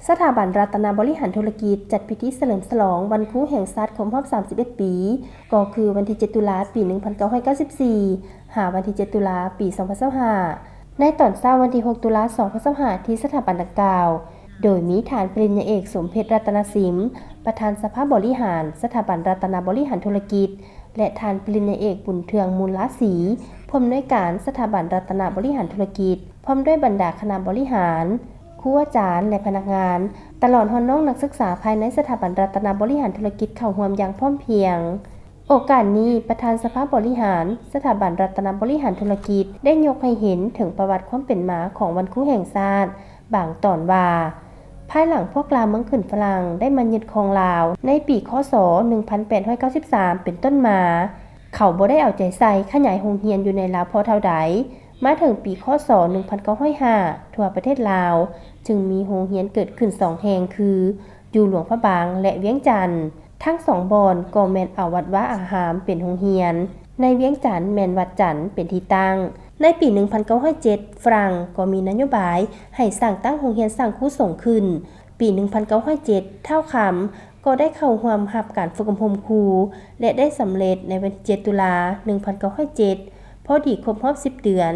ສະຖາບັນລັດຕະນະບໍລິຫານທຸລະກິດ ຈັດພິທີສະເຫຼີມສະຫຼອງວັນຄູແຫ່ງຊາດຄົບຮອບສາມສິບເອັດປີ ກໍຄືວັນທີເຈັດ ຕຸລາ ປີໜຶ່ງພັນເກົ້າຮ້ອຍເກົ້າສິບສີ່ ຫາວັນທີເຈັດ ຕຸລາ ປີສອງພັນຊາວຫ້າ ໃນຕອນເຊົ້າວັນທີຫົກ ຕຸລາ ສອງພັນຊາວຫ້າ ທີ່ສະຖາບັນດັ່ງກ່າວ ໂດຍມີທ່ານປະລິນຍາເອກ ສົມເພັດ ລັດຕະນະສິມ ປະທານສະພາບໍລິຫານ ສະຖາບັນລັດຕະນະບໍລິຫານທຸລະກິດ ແລະ ທ່ານປະລິນຍາເອກ ບຸນເທືອງ ມູນລາສີ ຜູ້ອຳນວຍການສະຖາບັນລັດຕະນະບໍລິຫານທຸລະກິດ ພ້ອມດ້ວຍບັນດາຄະນະບໍລິຫານ, ຄູອາຈານ ແລະ ພະນັກງານ, ຕະຫຼອດຮອດນ້ອງນັກສຶກສາພາຍໃນສະຖາບັນລັດຕະນະບໍລິຫານທຸລະກິດເຂົ້າຮ່ວມຢ່າງພ້ອມພຽງ. ໂອກາດນີ້, ປະທານສະພາບໍລິຫານ ສະຖາບັນລັດຕະນະບໍລິຫານທຸລະກິດ ໄດ້ຍົກໃຫ້ເຫັນເຖິງປະຫວັດຄວາມເປັນມາຂອງວັນຄູແຫ່ງຊາດ ບາງຕອນວ່າ, ພາຍຫຼັງພວກລ່າເມືອງຂຶ້ນຝຣັ່ງໄດ້ມາຍຶດຄອງລາວໃນປີ ຄ.ສ. ໜຶ່ງພັນແປດຮ້ອຍເກົ້າສິບສາມ ເປັນຕົ້ນມາ, ເຂົາບໍ່ໄດ້ເອົາໃຈໃສ່ຂະຫຍາຍໂຮງຮຽນຢູ່ໃນລາວພໍເທົ່າໃດ. ມາເຖິງປີ ຄ.ສ. ໜຶ່ງພັນເກົ້າຮ້ອຍຫ້າ ທົ່ວປະເທດລາວຈຶ່ງມີໂຮງຮຽນເກີດຂຶ້ນສອງແຫ່ງ ຄື ຢູ່ຫຼວງພະບາງ ແລະ ວຽງຈັນ. ທັງສອງບ່ອນກໍແມ່ນເອົາວັດວາອາຮາມເປັນໂຮງຮຽນ, ໃນວຽງຈັນແມ່ນວັດຈັນເປັນທີ່ຕັ້ງ. ໃນປີໜຶ່ງພັນເກົ້າຮ້ອຍເຈັດ ຝຣັ່ງກໍມີນະໂຍບາຍໃຫ້ສ້າງຕັ້ງໂຮງຮຽນສ້າງຄູສົງຂຶ້ນ. ປີໜຶ່ງພັນເກົ້າຮ້ອຍເຈັດ ທ້າວຄຳກໍໄດ້ເຂົ້າຮ່ວມຮັບການຝຶກອົບຮົມຄູ ແລະ ໄດ້ສຳເລັດໃນວັນທີເຈັດ ຕຸລາ ໜຶ່ງພັນເກົ້າຮ້ອຍເຈັດ ພໍດີຄົບຮອບສິບເດືອນ.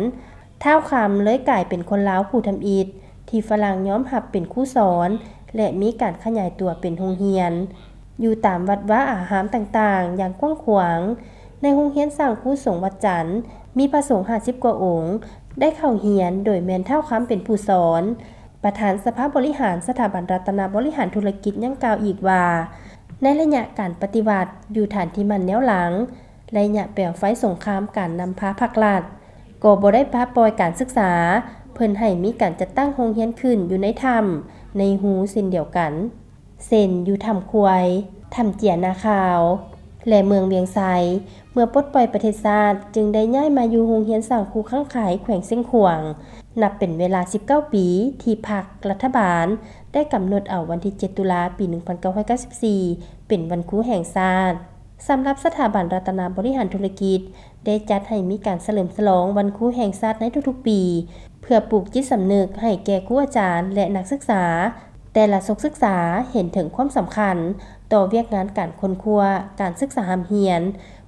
ທ້າວຄຳເລີຍກາຍເປັນຄົນລາວຜູ້ທຳອິດທີ່ຝຣັ່ງຍອມຮັບເປັນຄູສອນ ແລະ ມີການຂະຫຍາຍຕົວເປັນໂຮງຮຽນ ຢູ່ຕາມວັດວາອາຮາມຕ່າງໆຢ່າງກວ້າງຂວາງ. ໃນໂຮງຮຽນສ້າງຄູສົງວັດຈັນ ມີພະສົງຫ້າສິບກວ່າອົງ ໄດ້ເຂົ້າຮຽນໂດຍແມ່ນທ້າວຄຳເປັນຜູ້ສອນ. ປະທານສະພາບໍລິຫານສະຖາບັນລັດຕະນະບໍລິຫານທຸລະກິດຍັງກ່າວອີກວ່າ, ໃນໄລຍະການປະຕິວັດຢູ່ຖານທີ່ໝັ້ນແນວຫຼັງ, ໄລຍະແປວໄຟສົງຄາມການນຳພາພັກລັດ ກໍບໍ່ໄດ້ປະປ່ອຍການສຶກສາ, ເພິ່ນໃຫ້ມີການຈັດຕັ້ງໂຮງຮຽນຂຶ້ນຢູ່ໃນຖ້ຳ, ໃນຮູເຊັ່ນດຽວກັນ ເຊັ່ນ ຢູ່ຖ້ຳຄວາຍ, ຖ້ຳເຈຍນາຂາວ ແລະ ເມືອງວຽງໄຊ. ເມື່ອປົດປ່ອຍປະເທດຊາດ ຈຶ່ງໄດ້ຍ້າຍມາຢູ່ໂຮງຮຽນສ້າງຄູຄັ້ງຄາຍ ແຂວງຊຽງຂວາງ, ນັບເປັນເວລາສິບເກົ້າປີ ທີ່ພັກລັດຖະບານໄດ້ກຳນົດເອົາວັນທີເຈັດ ຕຸລາ ປີໜຶ່ງພັນເກົ້າຮ້ອຍເກົ້າສິບສີ່ ເປັນວັນຄູແຫ່ງຊາດ. ສຳລັບສະຖາບັນລັດຕະນະບໍລິຫານທຸລະກິດ ໄດ້ຈັດໃຫ້ມີການສະເຫຼີມສະຫຼອງວັນຄູແຫ່ງຊາດໃນທຸກໆປີ ເພື່ອປູກຈິດສຳນຶກໃຫ້ແກ່ຄູອາຈານ ແລະ ນັກສຶກສາແຕ່ລະສົກສຶກສາ ເຫັນເຖິງຄວາມສຳຄັນຕໍ່ວຽກງານການຄົ້ນຄວ້າ, ການສຶກສາຮ່ຳຮຽນ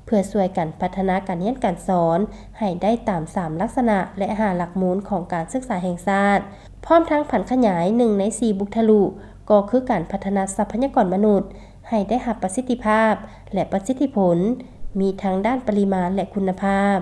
ເພື່ອຊ່ວຍກັນພັດທະນາການຮຽນການສອນໃຫ້ໄດ້ຕາມສາມລັກສະນະ ແລະ ຫ້າຫຼັກມູນຂອງການສຶກສາແຫ່ງຊາດ, ພ້ອມທັງຜັນຂະຫຍາຍໜຶ່ງໃນສີ່ບຸກທະລຸ ກໍຄືການພັດທະນາຊັບພະຍາກອນມະນຸດໃຫ້ໄດ້ຮັບປະສິດທິພາບ ແລະ ປະສິດທິຜົນ ມີທັງດ້ານປະລິມານ ແລະ ຄຸນນະພາບ.